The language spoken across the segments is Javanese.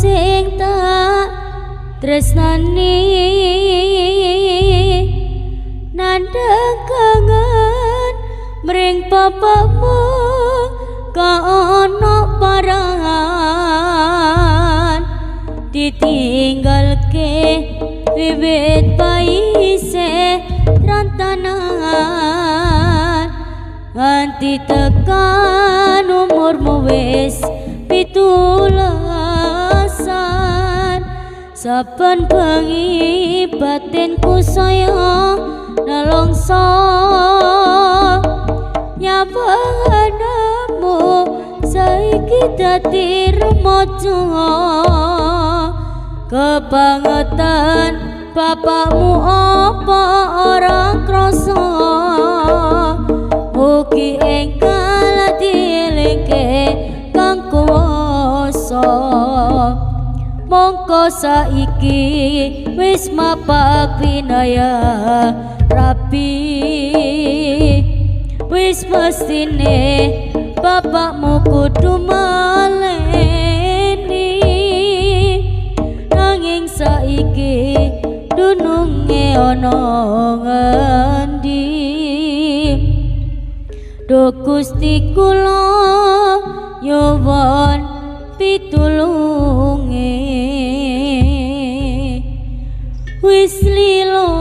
sing tak tresnani, nandhang kangen mring bapakmu kaono parangan, ditinggalke wiwit paise rantanan, nganti tekan umurmu wis 17an. Saben bengi batinku saya nelongso, nyawanamu saiki dadi remaja. Kebangetan bapakmu apa ora krasa, mugi engkal dielingke kang kuwasa. Mongko saiki wis mapak winaya rabi, wis mestine bapakmu kudu maleni, nanging saiki dununge ana ngendi. Duh Gusti kula nyuwun pitulunge, wis lilo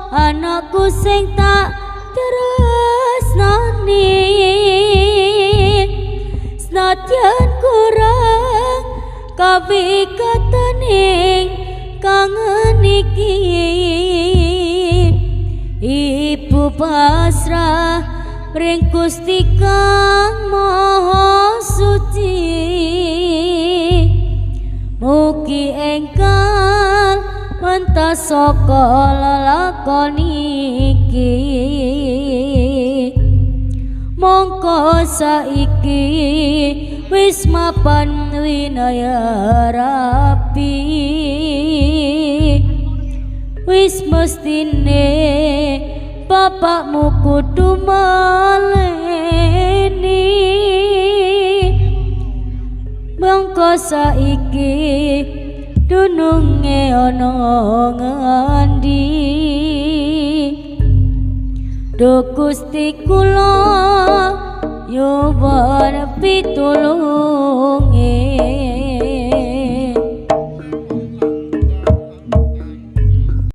anakku sing tak tresnani, senadyan kurang kawigataning kangen iki. Ibu pasrah mring Gusti Kang Maha Suci, mugi engkang mentas saka lelakon iki. Mongko saiki wis mapan winaya rabi, wis mestine bapakmu kudu maleni. Mongko saiki dununge ana ngendi. Duh Gusti kula nyuwun pitulunge.